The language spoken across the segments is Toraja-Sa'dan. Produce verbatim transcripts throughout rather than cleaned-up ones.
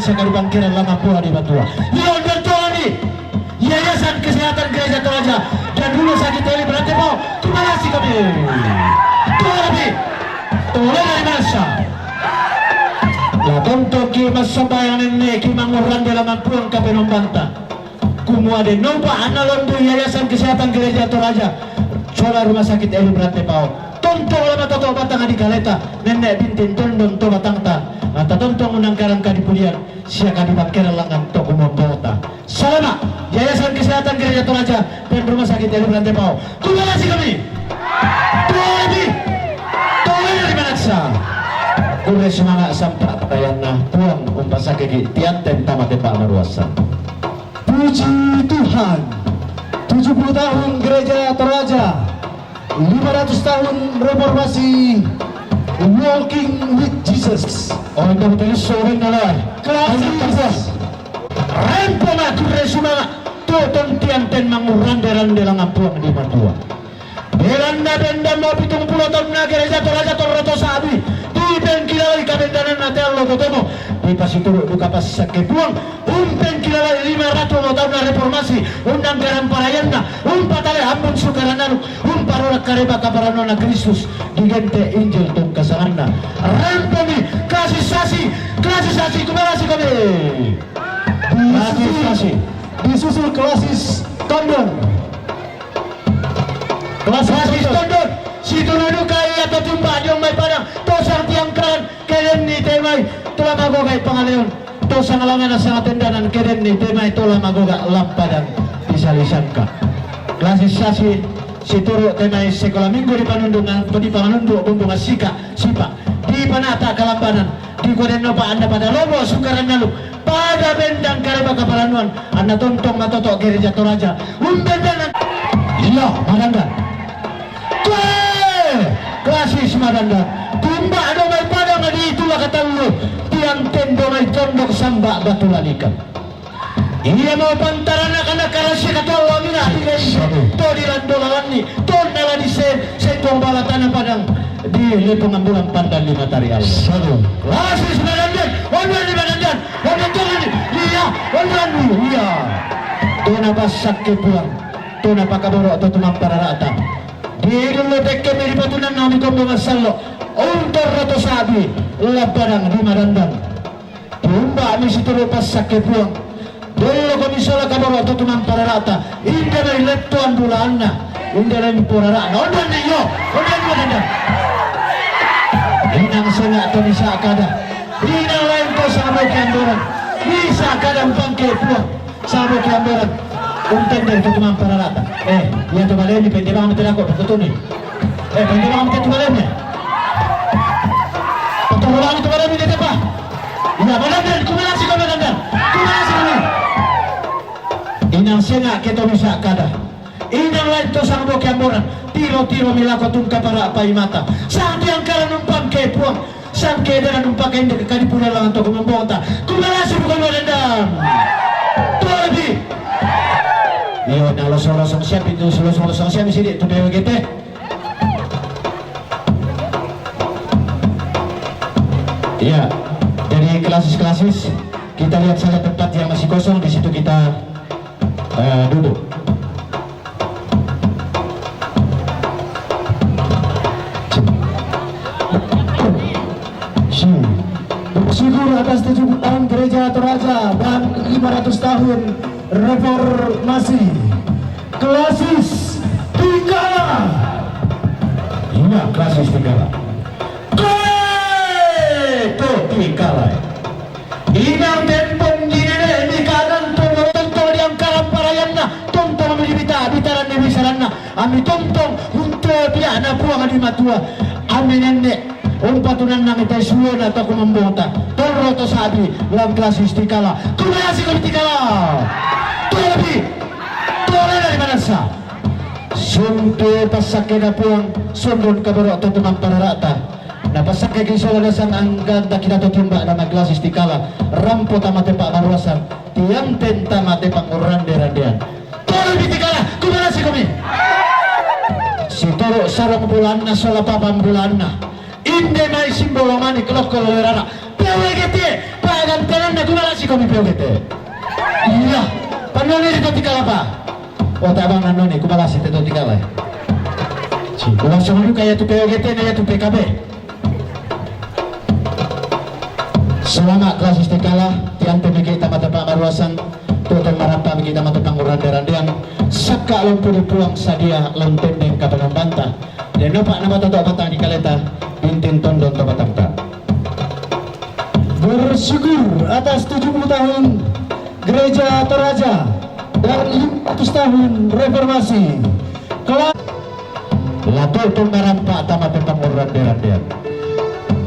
Saka di bangkeren langan Puang di matua. Iyo, dan Tuhan ni Yayasan Kesehatan Gereja Toraja dan Rumah Sakit Eli Berante Pau. Terima kasih kami. Tuhan lebih. Tolong dari masa. La tonton ki massambayang nenne ki mangurrande langan Puang kapenombanta. Kumua de nopa anna londo Yayasan Kesehatan Gereja Toraja sola Rumah Sakit Eli Berante Pau. Tontong la matoto batang di kaleta, nenne bintin tondon to batangta. Nata tontong unangkarang kadipudian, sia kadibangkeren langan to kumombota. Salama, Yayasan Kesehatan Gereja Toraja dan Rumah Sakit Eli Berante Pau. Terima kasih kami. Tolong lebih. Tolong dari manaksa. Kurre sumanga sampa pakayanna Puang umpasakeki tianten tama tepa maruasa. Puji Tuhan. Tujuh puluh tahun Gereja Toraja, lima ratus tahun reformasi, Walking with Jesus. Oh, indah betul, sore nalai. Klasis. Rempo makurre sumanga, to tontianten mangurrande-rande langan Puang di matua. Belanna bendammo pitung pulo taunna Gereja Toraja torro to sa'bi, dipengkilalai kabendananna te allo totemo, dipasituru duka passakke Puang, umpengkilalai lima ratu taunna reformasi, undang garamparayanna, umpatale ambun sukarananu, umparora kareba kaparanona Kristus, digente Injil tungkasanganna. Rempomi, klasis sasi, klasis sasi, kumalasi kami. Klasis sasi. Disusul klasis tondon. Klasis tondon. Situru duka ia to tumba diong mai padang, to sang tiang karan, kedenni te mai to la magogai pangaleon, to sang langana sanga tendanan, kedenni te mai to la magoga lampadang disalisangka. Klasis sasi situru te mai sekolah minggu di panundungan, di panundung bumbungan sika, sipa, di panata kalambanan, di koden nopa anda pada lobo sukaran nalu, pada bendang kareba kaparanuan, anna tontong matoto Gereja Toraja. Umbendangan. Iya, madandan. Kue! Klasis madandan. Tumba do mai padang di Tula Katallu, tiang tendo mai tondok samba batu lalikan. Iya mau pantarana kana karasi katualla mina di to di lando lalanni, to nala di se-, sengkong balatana padang di lepong ambulan pandan di matari Allah. Klasis madandan, ondan di madandan. Onde tongani, iya, onde anu, iya. Tona passakke Puang, tona pakaboro to tumampararata. Di dulu tekke mi di patunan nami kombo masallo. Untor to sabi, labbarang di madandan. Tumba mi situru passakke Puang. Dulu komi sola kaboro to tumampararata. Inda mai letto andulaanna. Inda mai porarana. Onde anu, iya, onde anu madandan. Inang senga to bisa kada. Inang lain to sangboke amboran. Bisa kadang bangke Puang. Sangboke amboran. Untender ke tumampararata. Eh, iya to baleni pende bang mete lako, pakutuni. Eh, pende bang mete tu baleni. Pakutuni bang mete baleni de tepa. Iya, madandan, kumalasi ko madandan. Kumalasi ko. Inang senga ke to bisa kada. Inang lain to sangboke amboran. Tiro-tiro mi lako tungka para paimata. Sang tiang kala numpang ke Puang. Sangke dena numpaka inde ke kadipuda langan to kumombota. Kumalasi bukan madandan. Tolbi. Iyo, na losong-losong siap itu, losong-losong siap sini tu B W G T. Iya, jadi klasis-klasis, kita lihat saja tempat yang masih kosong, di situ kita, eh, duduk. Bersyukur atas tujuh puluh tahun Gereja Toraja dan lima ratus tahun reformasi. Klasis Tikala. Iya, klasis Tikala. Kue to Tikala. Inang tempon di nene mi kanan to, tontong di angkaran parayanna, tontong mi di bita, bitaran di bisaranna, ami tontong untu biakna Puang di matua, ami nenne, umpatunanna mi te suona to kumombota, torro to sabi, lang klasis Tikala, kumalasi ko Tikala, tolbi, tolena di manassa. Suntu passakkena Puang, sundun kaboro to tumampararata. Napassakkeki sola nasang angganta kita to tumba nama klasis Tikala, rampo tama tepa maruasang, tianten tama tepa ngurrande-randean. Tolbi Tikala, kumalasi komi. Situru sarong bulaanna sola papan bulaanna. Inde mai simbolo mani kelokko loerana. P W G T, Pak Gantiananna, kumalasi komi P O G T. Iya, pannoni ri Totikala pa. Wata bang nannoni, kumalasi te Totikala. Kumasama duka iyatu P O G T na iyatu P K B. Salama' klasis Totikala, tiante meki tama te pa'maruasang, tu'u to marampa meki tama te pangurrande-randeang, sakka' lompo di Puang sadia lan tendeng kapenombanta, dennopa namata to batang di kaleta, bintin tondon to batangta. Bersyukur atas tujuh puluh tahun Gereja Toraja dan lima ratus tahun reformasi. Kela- La tu'u to marampa tama te pangurrande-randean.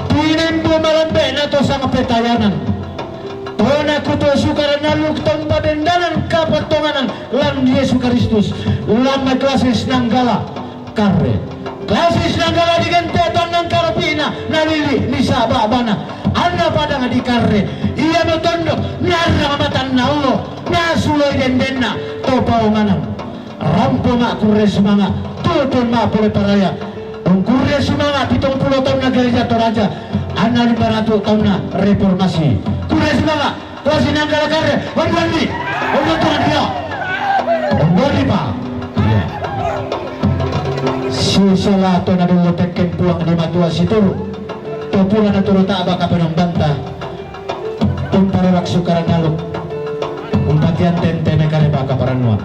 Tinembu malambe'na to sangpetayanan. Tona kuto Sukaran aluk to umpabendanan kapattonganan lan Yesu Kristus, lan klasis Nanggala Karre. Klasis Nanggala digente' tonnang karapi'na, nalili' misa' ba'bana. Anna padang dikarre, iamo tondok, narrang matanna allo, nasuloi dendenna to paonganan. Rampo ma'kurre sumanga', tu'tun ma'pole paraya. Ungkurre sumanga' pitung pulo taunna Gereja Toraja, anna lima ratu taunna reformasi. Kurre sumanga', klasis Nanggala Karre, onduanni, onduan tongan dio. Onduanni pa. Iya. Sisala to nadullu tekken Puang di Matua situru', to pura naturu' ta'ba kapenombanta, umparorak Sukaran aluk, umpatianten te mekareba kaparannuan.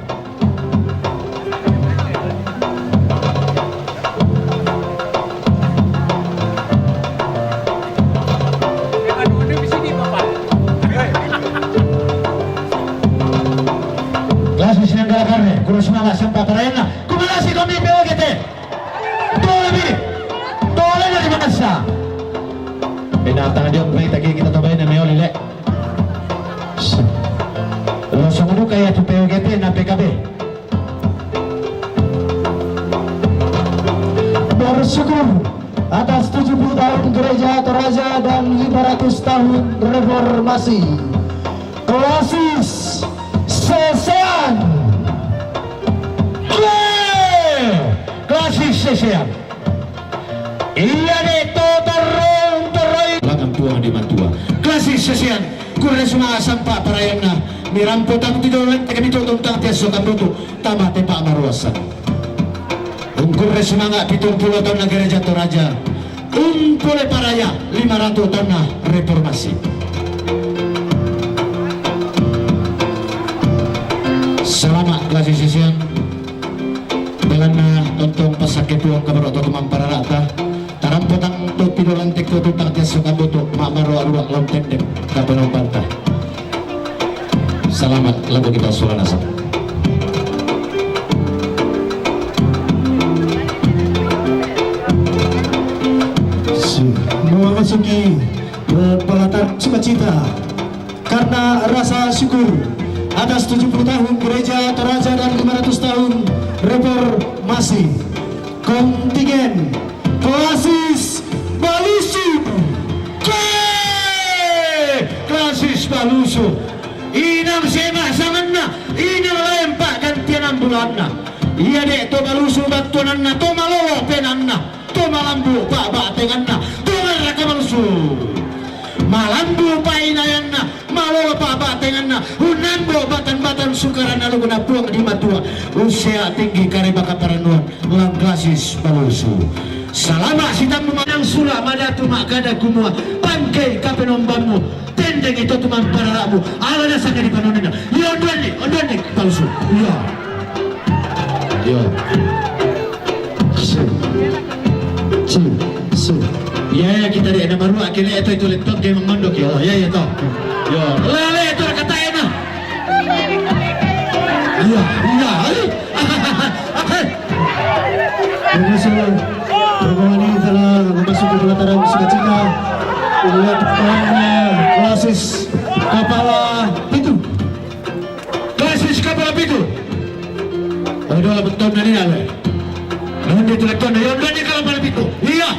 Klasis Nanggala Karre, kurre sumanga' sampa' parayanna, kumalasi komi P O G T. Tole bi, tole dari masa. Binatang dia, kita to baine meoli le. Lo song duka iyatu P O G T na P K B. Bersyukur atas tujuh puluh tahun Gereja Toraja dan lima ratus tahun reformasi. Klasis Sesean. Ye! Klasis Sesean. Iya de' to torro, torroi. Langan Puang di Matua. Klasis Sesean. Kurre sumanga' sampa' parayanna, mirampo tang tido lette kami to tang tiasso kambutu, tama te pa'maruasang. Ungkurre sumanga' pitung pulo taunna Gereja Toraja, umpole paraya lima ratu taunna reformasi. Salama' klasis Sesean. Belanna tontong passakke Puang kaboro' to tumamparara'ta. Tarampo tang to tido lante ko tu tang tiasso kambutu ma'maro alua' lan tendeng kapenombanta. Salama' lako kita sola nasang. Memasuki, eh, pelataran sukacita karena rasa syukur atas tujuh puluh tahun Gereja Toraja dan lima ratus tahun reformasi. Kontingen klasis Balusu. Ke! Klasis Balusu. Inang sema sanganna, inang laen pa'gantianan bulanna. Iya de' to Balusu battuananna, to malolo penaanna, to malambu pa'ba'tenganna, to ngarraka Balusu. Malambu pa'inayanna, malolo pa'ba'tenganna, unnambo batan-batan Sukaran alukna Puang di Matua, ussea tinggi kareba kaparannuan, lan klasis Balusu. Salama' sitammu manang sura' madatu ma'kada kumua, pangkei kapenombammu, tendengi to tumamparara'mu, ala nasanga dipanoninna. Iya, onduanni, onduanni, Balusu. Iya. Iya. Ci. Ci. Su. Iya, iya, kita de' na marua' ke le' to itu laptop ke mangondok, yo. Iya, iya, to. Yo. Le', le', itu rakata'ena. Iya, iya, ai. Pemirsa, rombongan ini telah memasuki pelataran sukacita. Inilah pertama klasis Kapala Pitu. Klasis Kapala Pitu. Odo la beton nani ale. Nonde tu beton, yo, nonde Kapala Pitu. Iya.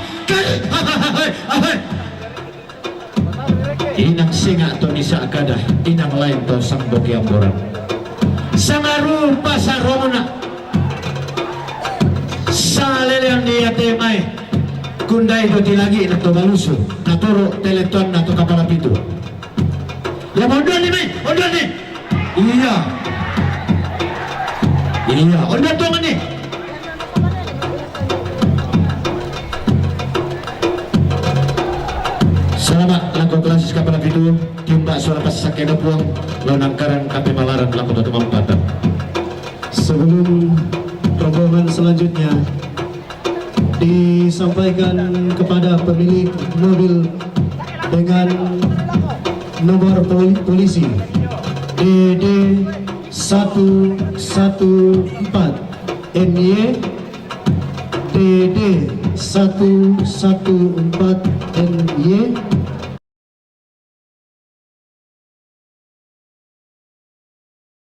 Inang senga' to misa' kada, inang laen to sambo ke amboran. Sangarupa sarongna, salelean iate mae, kundai to ti langi'na to Balusu, natoro' te lettoanna to Kapala Pitu. Ya, mundur ni, Mai. Mundur ni. Iya. Iya, mundur tu ni. Salamat laku klasis kapala pitu, timbak suara pas sakena puang, lawan angkaran kapemalaran laku tatu mampatan. Sebelum rombongan selanjutnya disampaikan kepada pemilik mobil dengan nomor poli- polisi D D satu satu empat N Y, D D satu satu empat